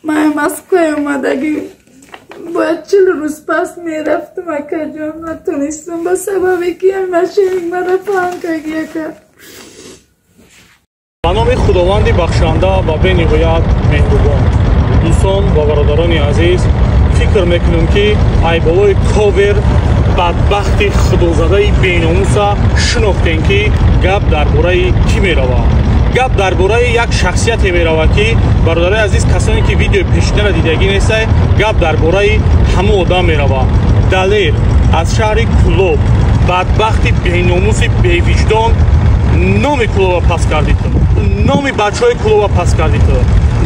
Ман Москва омадагӣ бояд 40 рӯз пас мерафтам, акаҷон, натонистам ба сабабе ки мошенник мара паҳн карди, ака. Ба номи Худованди бахшанда ва бениҳоят меҳрубон. Дӯстон ва бародарони азиз, фикр мекунем, ки айболои ковер бадбахти худозадаи беномуса шинохтем, ки гап дар бораи кӣ меравад. Гап дар бораи як шахсияте меравад, ки, бародарои азиз, касоне ки видеои пешинара дидагӣ нестай, гап дар бораи ҳамон одам меравад. Далер аз шаҳри Кулоб, бадбахти беномуси бевиҷдон, номи Кулоба пас кардӣ ту, номи бачаҳои Кулоба пас кардӣ ту.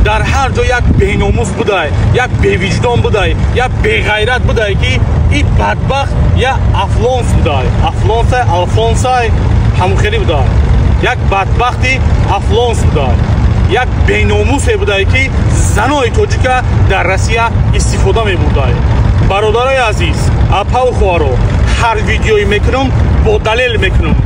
Дар ҳар ҷо як беномус будай, як бевиҷдон будай, як беғайрат будай, ки и бадбахт як афлонс будай, афлонсай, алфонсай, ҳамухелӣ будай, як бадбахти афлонс будай, як беномусе будай, ки занои тоҷика дар Россия истифода мебурдай. Бародарои азиз, апаву хоҳаро, ҳар видеое мекунам, бо далел мекунам.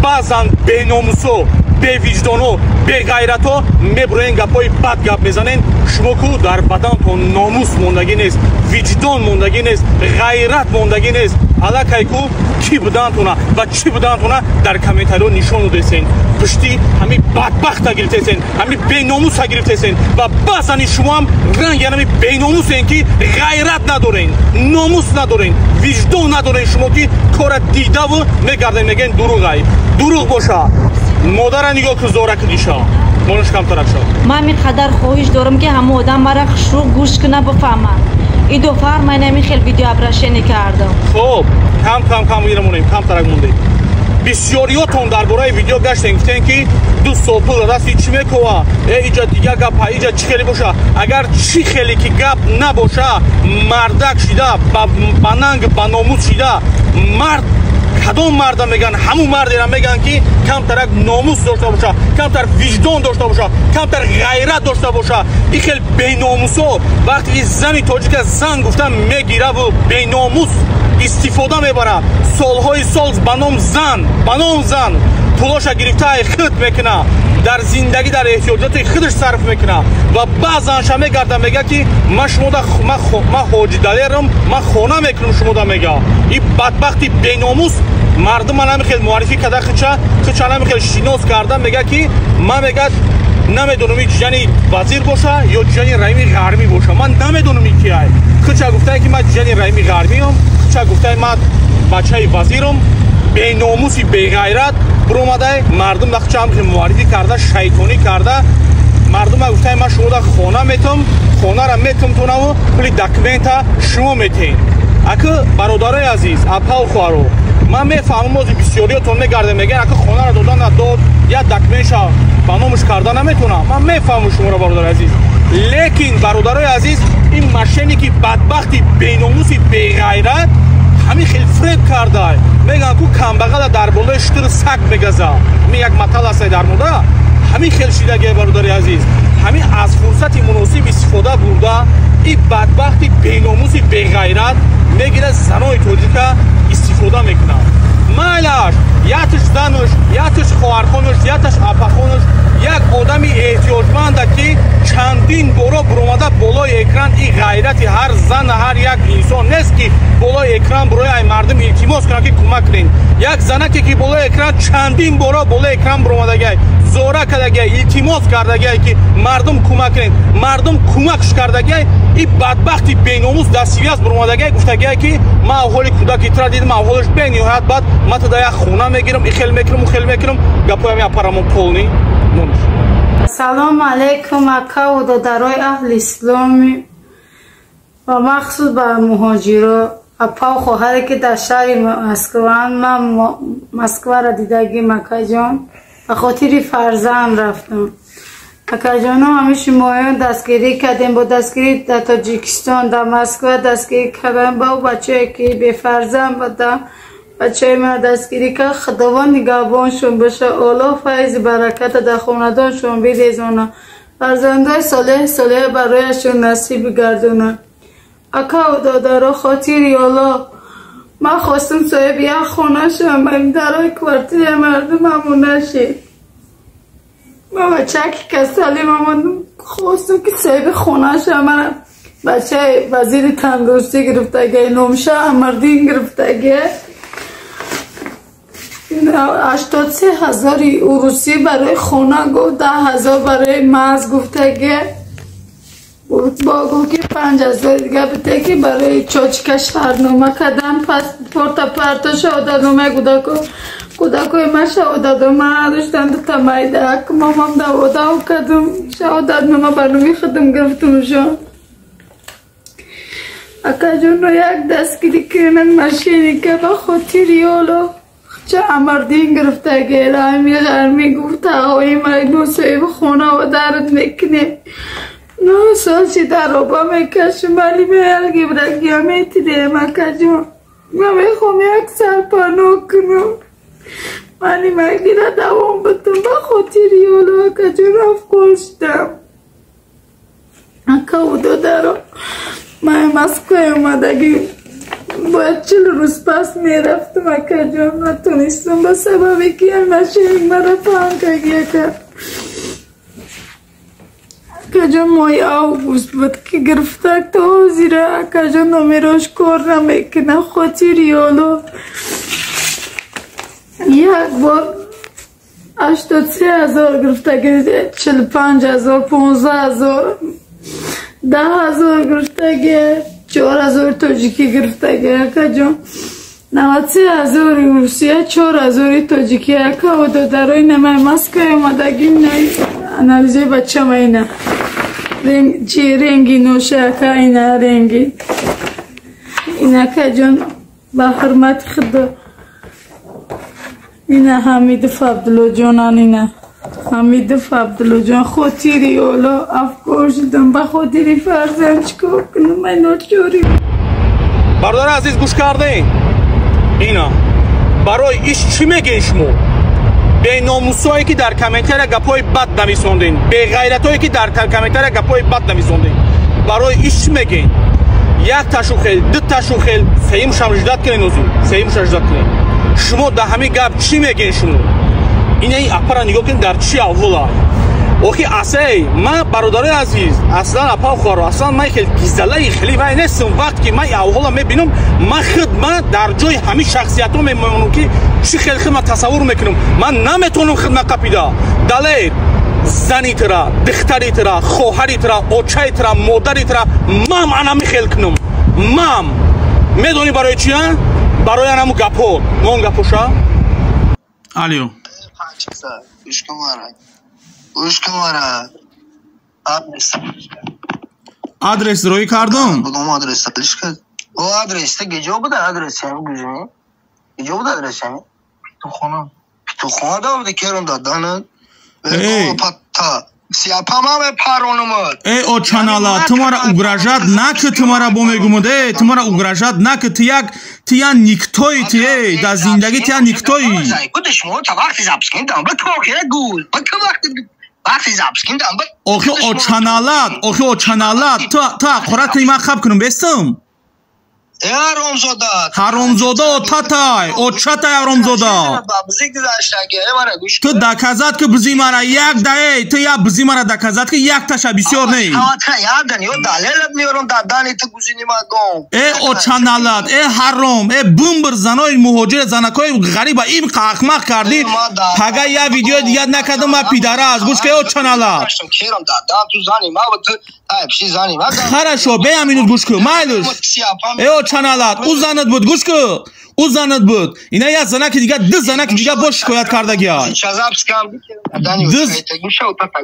Баъзан беномусо, бевиҷдоно, беғайрато мебуроен, гапҳои бад гап мезанен. Шумо ку дар баданатон номус мондагӣ нест, виҷдон мондагӣ нест, ғайрат мондагӣ нест. Аллакай ку кӣ будаантона ва чӣ будаантона дар комментариҳо нишон додесен. Пушти ҳами бадбахта гирифтесен, ҳами беномуса гирифтесен ва баъзани шумоам ранги ҳами беномусен, ки ғайрат надорен, номус надорен, виҷдон надорен. Шумо ки кора дидаву мегарден, мегӯен дурӯғай. Дурӯғ боша, модара нигоҳ ку, зора кудиша монаш камтарак шо. Ман ин қадар хоҳиш дорам, ки ҳамон одам мара хушрӯ гӯш куна, бифаҳма. Идо фармайн, ҳамин хел видеообращение кардам. Хоб, кам кам кам гирамонем, камтарак мондем. Бисёриётон дар бораи видео гаштем, гуфтем, ки 2 сол пул дасти чӣ мекова, э, иҷа дигар гапа, иҷа чӣ хеле боша. Агар чӣ хеле ки гап набоша, мардак шида, ба нанг, ба номус шида, мард кадом марда меган, ҳамун мардера меган, ки камтарак номус дошта боша, камтар виҷдон дошта боша, камтар ғайрат дошта боша. И хел беномусо вақте ки зани тоҷика зан гуфта мегираву беномус истифода мебарад, солҳои сол ба ном зан, ба ном зан пулоша гирифтаи худ мекуна, дар зиндагӣ, дар эҳтиёҷоти худаш сарф мекуна ва баъзанша мегарда, мега, ки ман шумода, ман ҳоҷи Далерам, ман хона мекунам шумода, мега. И бадбахти беномус мардум ман ҳамин хел муаррифӣ карда, хича хича ҳамин хел шинос карда, мега, ки ман, мега, намедонам и ҷияни вазир боша ё ҷияни Раими Ғармӣ боша, ман намедонам и киай. Хича гуфтае, ки ман ҷияни Раими Ғармиам, хича гуфтае, ман бачаи вазирам. Беномуси беғайрат биромадай, мардум хича ҳам муаррифӣ карда, шайтонӣ карда, мардума гуфтае, ман шумода хона метам, хонара метам тонаву пули документа шумо метен. Ака, бародарои азиз, апаву хоҳаро, ман мефаҳмам, ози бисёриётон мегардем, мегӯян, ака, хонаро дода надод, як документша ба номаш карда наметонам. Ман мефаҳмам шуморо, бародари азиз, лекин, бародарои азиз, ин мошенники бадбахти беномуси беғайрат ҳамин хел фреб карда. Мегӯян ку, камбағала дар болои шутур саг мегаза, ҳамин як матал астай дар мода. Ҳамин хел шидагия, бародари азиз, ҳамин аз фурсати муносиб истифода бурда, ин бадбахти беномуси беғайрат мегирад, занои тоҷика истифода мекунад. Майлаш, яташ зануш, яташ хоҳархонуш, яташ апахонуш, як одами эҳтиёҷманда, ки чандин боро буромада болои экран. И ғайрати ҳар зан, ҳар як инсон нест, ки болои экран бурои ай мардум илтимос кунад, ки кӯмак кунед. Як занаке, ки болои экран чандин боро болои экран буромадагиай, зора кардагиай, илтимос кардагиай, ки мардум кӯмак кунед, мардум кӯмакш кардагиай. И бадбахти беномус дар связь буромадагиай, гуфтагиай, ки ман авҳоли кӯдаки тра дидам, авҳолаш бениҳоят бад, ман тада як хона мегирам, и хел мекунам, у хел мекунам. Гапоям апарамон полный монш. Ассалому алайкум, акаву додарои аҳли исломи ва махсус ба муҳоҷиро, апау хоҳаре, ки дар шаҳри Москваанд. Ман Москваро дидагим, акаҷон, ба хотири фарзанд рафтам. Акаҷоно, ҳами шумоён дастгирӣ кардем, бо дастгирӣ дар Тоҷикистон, дар Москва дастгирӣ кардам. Ба ӯ бачае, ки бефарзанд буда, бачаи мана дастгирӣ кард. Худованд нигаҳбоншон боша, Оллоҳ файзи бараката дар хонадоншон бирезона, фарзандои солеҳ солеҳ барояшон насиб бигардонад. Акаву додаро, хотири Оллоҳ, ман хостам соҳиби як хона шавам, дарои квартираи мардум ҳамон нашид. Ма бачаки касали мамондум, хостум ки соҳиби хонаша мана бачаи вазири тандурустӣ гирифтагия, номша Амардин гирифтагия. 83 ҳазори урусӣ барои хона гуфт, 10 000 барои маз гуфтагия. Бо гуфт, ки 5000 дига бите, ки барои чочка шаҳрнома кардам, паспорта парто, шаҳодатномаи кӯдако. Кӯдакои ман шаҳодатнома надоштанд, дута майдак. Мамам даводав кардум, шаҳодатнома ба номи худам гирифтумшон. Акаҷонро як дастгирӣ кунанд, мошенника, ба хотири оло ча Амардин гирифтаги, рами ғармӣ гуфт, тағои майдон соҳиби хона ва дард мекунем. 9 сол чи дар оба мекашем, вале алгебрагия метидем. Акаҷон, ман мехоҳам як сарпаноҳ кунам, вале магира давом бутум, ба хотири оло, акаҷон, афкор шудам. Акаву додаро, ман Москвай омадагӣ, бояд 40 рӯз пас мерафтам, акаҷон, натонистам ба сабабе ки мошенник мара паҳн карди. Ака, акаҷон, моҳи август буд, ки гирифтак, то ҳозира, акаҷон, номерош кор намекунад. Хотири оло як бор 83 000 гирифтаги, 45 000, 15 000, 10 000 гирифтаги, 4000 тоҷикӣ гирифтаги. Акаҷон, 93 000-и русия, 4000-и тоҷикӣ. Ака, додарои намай Москвай омадагим, анализои бачама ина, чи ренги ноша, ака, ина ренги ин. Акаҷон, ба ҳурмати худо, ина Ҳамидов Абдуллоҷонан, ина Ҳамидов Абдуллоҷон. Хотири оло афкор шудам, ба хотири фарзанд чикор кунам, ман ночорӣ. Бародари азиз, гӯш кардем, ина барои иш чӣ мегӯед шумо? Беномусое ки дар комментария гапҳои бад нависондем, беғайратое ки дар комментария гапҳои бад нависондем, барои иш чӣ мегӯед? Як ташу хел, ду ташу хел, сеюмшам ждать кунед, озу сеюмша ждать кунед. Шумо дар ҳамин гап чӣ мегӯед шумо? Ина ин апара нигоҳ кунед, дар чӣ аввала охи асей. Ман, бародарои азиз, аслан, апа, хоҳаро, аслан ман хел гизалаи хеле вай нестам. Вақт ки ман аввала мебинам, ман худ ман дар ҷои ҳамин шахсиятҳо мемонам, ки чӣ хел худ ман тасаввур мекунам. Ман наметавонам худ ман қапида. Далер, зани тира, духтари тира, хоҳари тира, очаи тира, модари тира мам ана михел кунам. Мам медонӣ барои чи? Барои анаму гапҳо мон гапоша. Алё. Гӯш кун мара. Адрес. Адрес роӣ кардум. Кудом адрес? О, адрес гиҷо буда, адрес ҳами гузини? Гиҷо буда адрес ҳами? Петухона. Петухона да буда, керум дадана. Патта. Сияпама паронумад. Э, очанала, ту мара угрожать наки, ту мара бо мегумуд, э, ту мара угрожать наки, ту як, ту я никтои, ту, э, дар зиндагӣ ту я никтои. Гудиш мо та вақти запись киндам, ба то гул, ба то вақти вақти запись киндам, ба Охи очаналат, охи очаналат, ту ҳақорат кунӣ, ман хаб кунам, бестам? Э, ҳаромзода. Ҳаромзода отатай, очатай, ҳаромзода. Ту доказать ки бизи мара як да, эй, ту як бизи мара доказать ки, якташа, бисёр не. Э, очаналат, э, ҳаром, э, бумбр, занои муҳоҷир, занакои ғариба им ахмақ кардӣ. Пага як видеои дигар накардам, ма пидарас. Гӯш ки, очаналат. Хорошо, бея минут, гӯш ку, майлиш. Э, очаналат, ӯ занат буд, гӯш ку, ӯ занат буд. Ина як занаки дигар, ду занаки дигар бош шикоят кардагиай.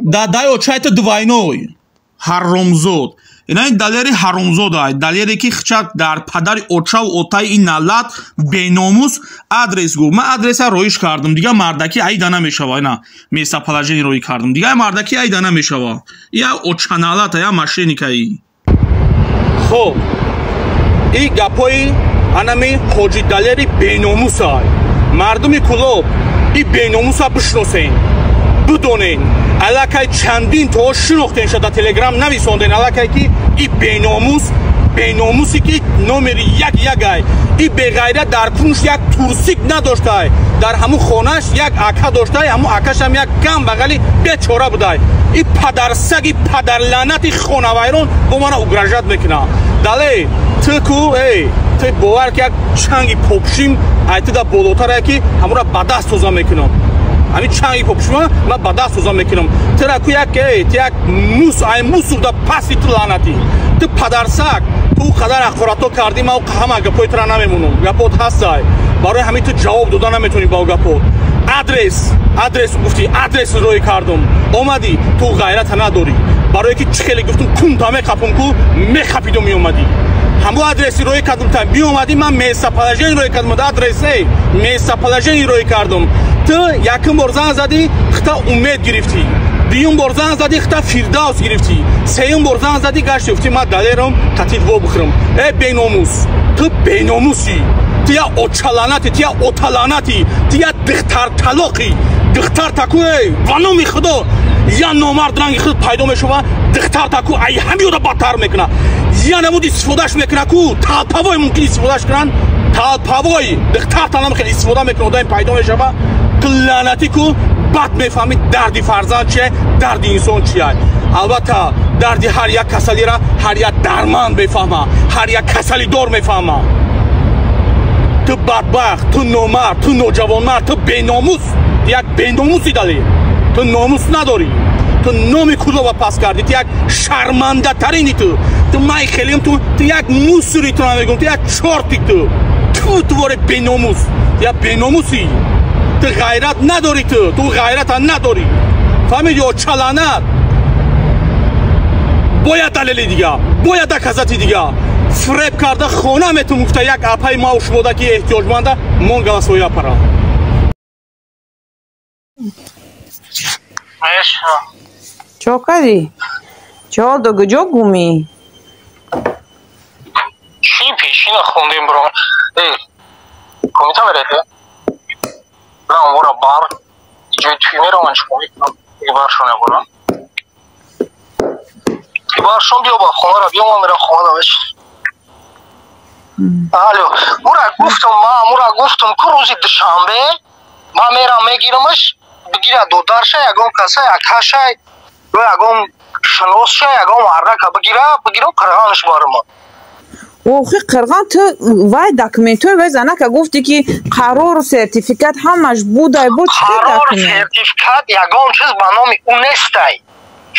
Дадай очайта двойной. Ҳаромзод. Ина ин Далери ҳаромзодай. Далере ки хчак дар падари очаву отаи ин налат беномус адрес гуфт. Ман адреса роиш кардам. Дигар мардаки айда намешава. Ина местоположение роӣ кардам. Дигар мардаки айда намешава. Я очаналата, я мошенникаи. Хоб. Ин гапҳои анами ҳоҷи Далери беномусай. Мардуми Кулоб, ин беномуса бишносен, бидонен. Аллакай чандин то шинохтен шуда, телеграм нависонден аллакай, ки ин беномус. беномусе ки номери як ягай. И беғайрат дар кунш як турсик надоштай, дар ҳамун хонаш як ака доштай, ҳамун акашам як кам бағали бечора будай. И падарсаги падарлаънати хонавайрон бо мана угрожать мекуна. Дале ту ку эй, ту бовар ки як чанги попшим ай ту да болотарае ки ҳамура ба даст тоза мекунам. Ҳамин чанги попшима ман ба даст тоза мекунам. Тура ку як эй, ту як мус ай мусур да паси ту лаънатӣ. Ту падарсаг, ту қадар ҳақорато кардӣ, ман ҳама гапҳои тура намемонам. Гапот ҳастай. Барои ҳамин ту ҷавоб дода наметонӣ ба гапот. Адрес, адрес гуфтӣ, адрес рӯй кардам. Омадӣ, ту ғайрата надорӣ. Барои ки чӣ хеле гуфтум, кунта мехапум ку, мехапиду меомадӣ. Ҳамон адреси рӯй кардум, та биомадӣ, ман местоположение рӯй кардум, адрес эй, местоположение рӯй кардум. Ту якум бор зан задӣ, хита умед гирифтӣ. Дуюм бор зан задӣ, хита Фирдавс гирифтӣ. Сеюм бор зан задӣ, гашти гуфтӣ ман далерам, қатил во бихӯрам. Э беномус, ту беномусӣ. Ту я очаланатӣ, ту я оталанатӣ, ту я духтарталоқӣ. Духтар таку эй, ва номи Худо, я номард ранги худ пайдо мешава, духтар таку ай ҳамиёда бадтар мекуна. Я намуд истифодаш мекуна ку, талпавой мумкин истифодаш кунанд, талпавой духтар танам хеле истифода мекуна, одам пайдо мешава. Ту лаънатӣ ку, бад мефаҳмӣ дарди фарзанд чие, дарди инсон чие. Албатта дарди ҳар як касалира ҳар як дарманд мефаҳма, ҳар як касалидор мефаҳма. Ту бадбахт, ту номард, ту ноҷавонмард, ту беномус, як беномуси дале. Ту номус надорӣ. Ту номи кудоба пас кардӣ, ту як шармандатарини ту. Ту май хелим, ту як мусури ту намегум, ту як чорти ту. Ту туворе беномус, ту як беномусӣ. Ту ғайрат надорӣ, ту ғайрата надорӣ. Фаҳмидӣ ё чаланат? Бояд далели дига, бояд доказати дига. Фреб карда хона метун гуфта як апаи ма шумода ки эҳтиёҷманда мон голосои апара. Чо кардӣ? Чо до куҷо гумӣ? Чӣ пешина хондем бро? Э, комита мерете? На, ора бар, ҷои туй мераван чӣ мекунам? Баршон ябора. Баршон биё ба хонара, биё ман мерам хона давеш. Алло, ура гуфтам, ман ура гуфтам, ку рӯзи душанбе ман мерам мегирамаш, бигира додарша, ягон каса, акаша, ё ягон шиносша, ягон мардака бигира, бигирам қирғанш барма. Охи қирған ту вай документҳои вай занака гуфтӣ ки қарору сертификат ҳамаш будай, бо чӣ документ? Сертификат ягон чиз ба номи ӯ нестай.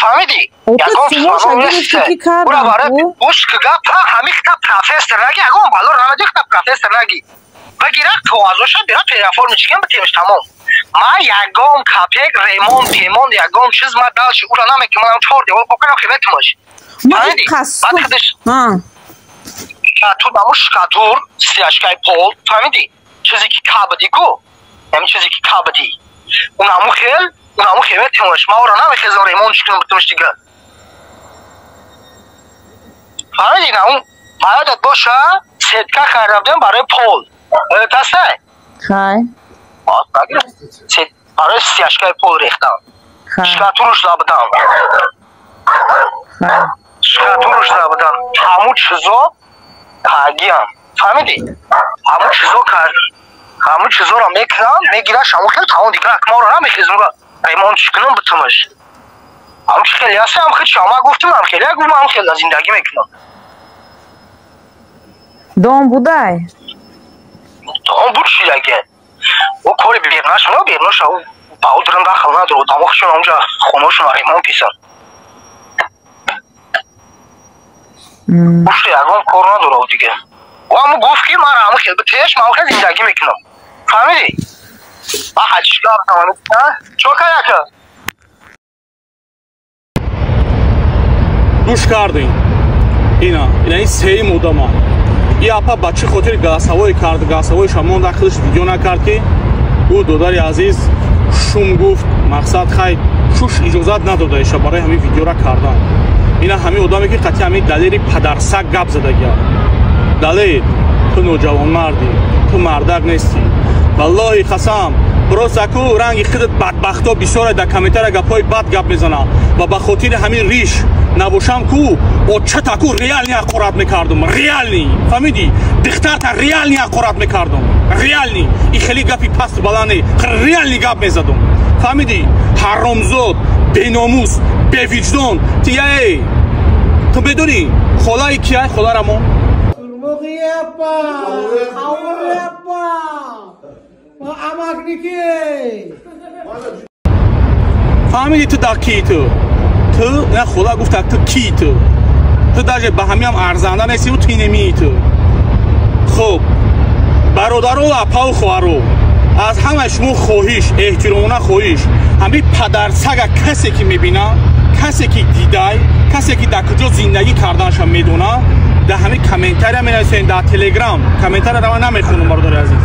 Фаҳмидӣ? Ягон чиз ба номи нестай. Ура барои гӯш ки гап ҳамихта профессор наги, ягон бало намедихта профессор наги. Бигира коғазоша бира переоформить кунем, битемш тамом. Ман ягон капек ремонт, темонт, ягон чиз ман далши ура намекунам, ман чор девор покунам химетимаш. Фаҳмидӣ? Баъд худаш шкатур, даму шкатур, стяжкаи пол, фаҳмидӣ? Чизе ки кабдӣ ку, ҳамин чизе ки кабдӣ. Унаму хел, унаму хеметимаш. Ман ура намехезам ремонт кунам битимаш дига. Фаҳмидӣ? На он боядат боша, сетка харида будем барои пол. Тастай? Хай. Барои стяжкаи пол рехтам. Шкатуруш дабудам. Шкатуруш дабудам. Ҳамун чизо кагиам. Фаҳмидӣ? Ҳамун чизо ҳамун чизоро мекунам, мегираш ҳамун хел тамом дигар акмаро намехезам ура ремонтш кунам битумаш. Ҳамун чи хеле аст, ҳам хел шама гуфтум, ҳам хеле гуфтум, ҳам хел зиндагӣ мекунам. Дом будай? Дом буд шидаге. О кори бернашона, бернаша ба ӯ дурам дахл надорад. Одамохшон онҷа хонашон ремонт кисан. Уши ягон кор надорад дига. Ӯ ҳаму гуфт ки ман ҳаму хел битеш, ман хел зиндагӣ мекунам. Фаҳмидӣ? Ман ҳаҷишга рафтам. Чо каяка? Гӯш кардем. Ина, ина ин сеюм одама. И апа ба чӣ хотир голосовой кард, голосовойша монда худаш видео накард ки ӯ додари азиз шум гуфт, мақсад хай шуш иҷозат надода иша барои ҳамин видеора кардан. Ина ҳамин одаме ки қатъи ҳамин далери падарсаг гап задагия. Далер, ту ноҷавонмардӣ, ту мардак нестӣ. Валлоҳи қасам, Просто ку ранги худат бадбахто бисёре дар комментария гапҳои бад гап мезанам ва ба хотири ҳамин риш набошам ку очата ку реальный ҳақорат мекардум, реальный, фаҳмидӣ? Духтарта реальный ҳақорат мекардум, реальный. И хеле гапи пасту баланд не, реальный гап мезадум, фаҳмидӣ? Ҳаромзод, беномус, бевиҷдон. Ти эй, ту медонӣ холаи кияй? Холарамо фаҳмидӣ? Ту дар кии ту? Ту на хола гуфта, ту кии ту? Ту даже ба ҳамиам арзанда нестиву ту инемии ту. Хуб, бародаро, апаву хоҳаро, аз ҳамаи шумо хоҳиш, эҳтиромона хоҳиш, ҳамин падарсага касе ки мебина, касе ки дидай, касе ки дар куҷо зиндагӣ карданаша медона, дар ҳамин комментария менависем, дар телеграм комментарияро ман намехонам, бародари азиз.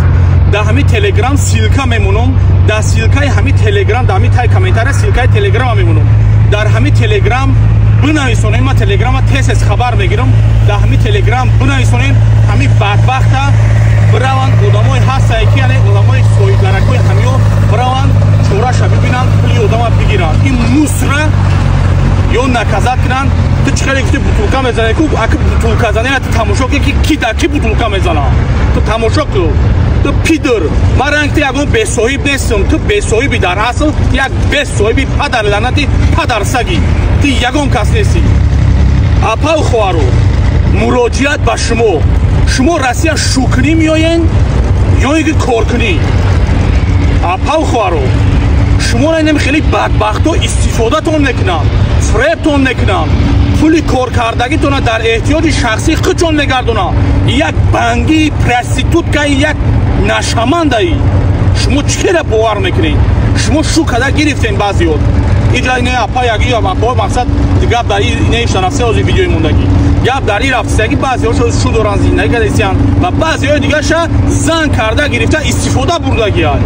Дар ҳамин телеграм ссылка мемонам, дар ссылкаи ҳамин телеграм, дар ҳамин таи комментария ссылкаи телеграма мемонам. Дар ҳамин телеграм бинависонем, ман телеграма тез-тез хабар мегирам. Дар ҳамин телеграм бинависонем, ҳамин бадбахта бираванд, одамои ҳастае ки, яъне одамои соҳибдаракҳои ҳамиё бираванд, чораша бибинанд, пули одама бигиранд, ин мусра ё наказать кунанд. Ту чӣ хеле гуфти бутулка мезанӣ ку, аки бутулка занӣ, ту тамошо ки ки дар ки бутулка мезана, ту тамошо ку. Ту пидр, ман ранг ту ягон бесоҳиб нестам, ту бесоҳиби, дар асл як бесоҳиби падар лаънати падарсагӣ, ту ягон кас нестӣ. Апаву хоҳаро, муроҷиат ба шумо. Шумо Россия шукрӣ меоен ё ин ки коркунӣ? Апаву хоҳаро, шуморо инам хеле бадбахто истифодатон мекунанд, фиребтон мекунанд, пули коркардагитона дар эҳтиёҷи шахсии худшон мегардонанд. Як бангии проституткаи, як нашамандаи шумо чӣ хела бовар мекунед? Шумо шу када гирифтем баъзеёт иҷа не апа яги апа мақсад гап дар неишта рафта, ози видеои мондагӣ гап дар ин рафтисаги, баъзеҳошо шу доранд, зиндагӣ кардасиянд ва баъзеҳои дигаша зан карда гирифта истифода бурдагиай.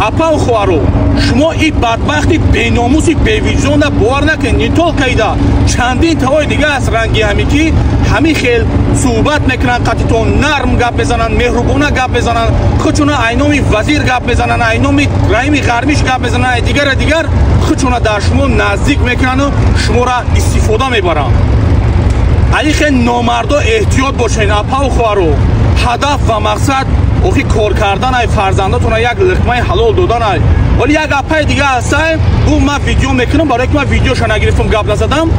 Апаву хоҳаро, шумо ин бадбахти беномуси бевиҷдонда бовар накунед. Не только ида, чандин таҳои дига аст ранги ҳами ки ҳамин хел суҳбат мекунанд, қатитон нарм гап мезананд, меҳрубона гап мезананд, худшона айноми вазир гап мезананд, айноми раими ғармиш гап мезананд, ай дигара дигар худшона дар шумо наздик мекунанду шуморо истифода мебаранд. Ай хел номардо эҳтиёт бошед, апаву хоҳаро. Ҳадаф ва мақсад охи кор кардан ай, фарзандатона як лиқмаи ҳалол додан ай. Вале як апаи дига ҳастай, гуфт ман видео мекунам, барое ки ман видеоша нагирифтам, гап назадам.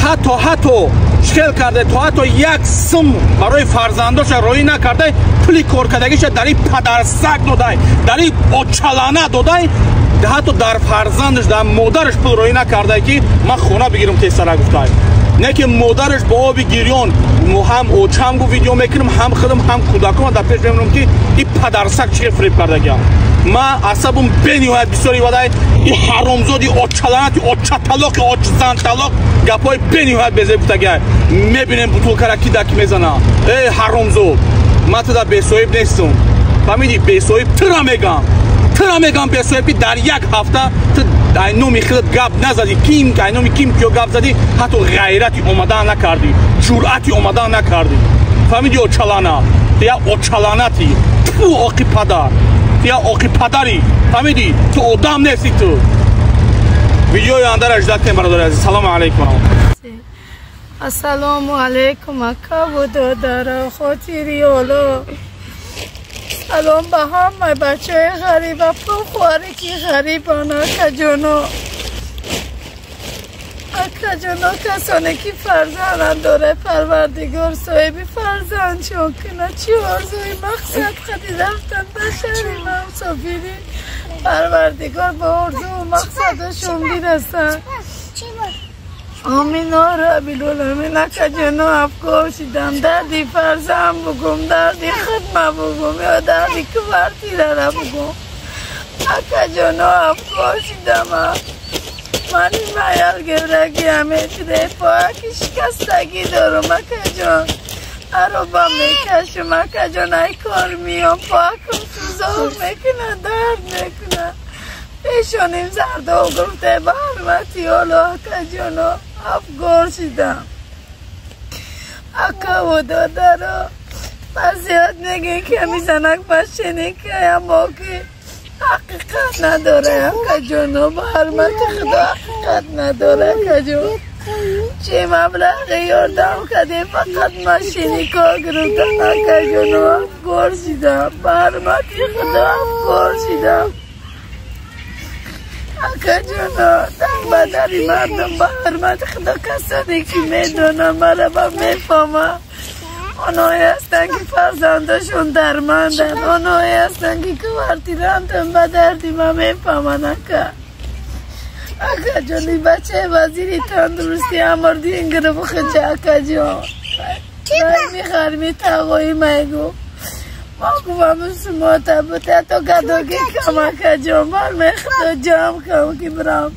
Ҳатто чӣ хел карда, то ҳатто як сум барои фарзандоша роӣ накарда, пули коркардагиша дар ин падарсаг додай, дар ин очалана додай, ҳатто дар фарзандаш, дар модараш пул роӣ накардай ки ман хона бигирам тезтара гуфтай. Не ки модараш бо оби гирён ҳам очам гуфт видео мекунам, ҳам худам, ҳам кӯдакам дар пеш мемонам ки ин падарсаг чӣ хел фиреб кардагиам. Ман асабам бениҳоят бисёри вадай ин ҳаромзоди очаланати очаталоқи очзанталоқ гапҳои бениҳоят безеб гуфтагиай. Мебинем бутулкара ки дар ки мезана. Эй ҳаромзод, ман ту дар бесоҳиб нестам, фаҳмидӣ? Бесоҳиб тура мегам, тура мегам бесоҳиб. Дар як ҳафта ту ай номи худат гап назадӣ, ким ай номи ким киё гап задӣ, ҳатто ғайрати омадан накардӣ, ҷуръати омадан накардӣ, фаҳмидӣ? Очалана, ту як очаланати, ту оқи падар, ту як оқи падарӣ, фаҳмидӣ? Ту одам нестӣ ту. Видеои ояндаро ждать кунем, бародари азиз. Салому алайкум. Ассалому алайкум, акаву додаро, хотири оло. Салом ба ҳамаи бачаҳои ғариб, апа хоҳаре ки ғарибан, акаҷоно. Акаҷоно, касоне ки фарзанд надорад, Парвардигор соҳиби фарзандшон кунад. Чӣ орзуи мақсад қади рафтан ба шаҳри мусофирӣ, Парвардигор ба орзуу мақсадашон бирасад. Амин раббил-оламин. Акаҷоно, афкор шидам, дарди фарзанд бугум, дарди хидма бугум ё дарди квартирара бугум. Акаҷоно, афкор шидам. Ман ин маял гевраги ҳамечиде пояки шикастагӣ дорум, акаҷон. Ароба мекашум, акаҷон, ай кор миём, поякам сӯзор мекунад, дард мекунад. Пешоним зардол гуфте ба ҳурмати оло, акаҷоно, афгор шидам. Акаву додаро, ба зиёд мегӯем ки ҳами занак машиника, аммо ки Ҳақиқат надора, акаҷоно, ба ҳурмати Худо ҳақиқат надора, акаҷон. Чӣ маблағи ёрдам кардем, фақат машини кор гирифтан, акаҷоно, афгор шидам. Ба ҳурмати Худо афгор шидам. Акаҷоно, дар бадари мардум, ба ҳурмати Худо, касоне ки медонанд мара ба мефаҳманд. Онҳое ҳастанд, ки фарзандашон дарманданд, онҳое ҳастанд, ки квартирантан, ба дарди ман мефаҳманд, ака. Акаҷон, бачаи вазири тандурустӣ амрдин гирифт хича, акаҷон. Раими ғарми тағои майгу. Ма гуфтам шумо табута то гадоги кам, акаҷон, бар мехудо ҷамъ кам ки бирам.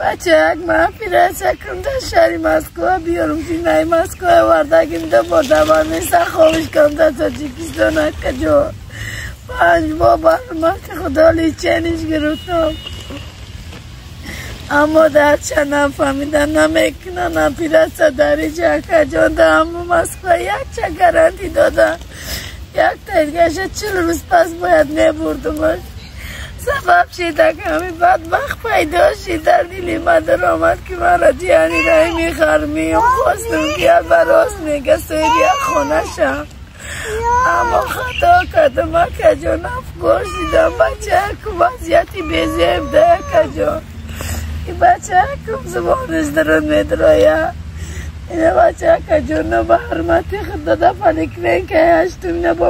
Бача як ман операция кунам дар шаҳри Москва биёрам, зинаи Москва овардагим ду бор давар неста ховиш кам дар Тоҷикистон, акаҷон. 5 бор ба ҳурмати Худо лечение ш гирифтам. Аммо дарча нафаҳмида намекунанд операция дар иҷа, акаҷон. Дар ҳама Москва якча гарантӣ додан. Як таригаша 40 рӯз пас бояд мебурдумаш. Сабаб шида ҳами бадбахт пайдо шид, дар дили ма даромад, ки маро ҷияни Раҳими Ғармиюм хостум, ки як ба рост мега соҳиби як хона шам. Аммо хато кардам, акаҷон, афгор шидам. Бачаякум вазъияти безеб да, акаҷон. И бачаякум забонаш дарун медроя. Ина бача, акаҷон, ба ҳурмати Худо да поликлиникаи ҳаштум ина бо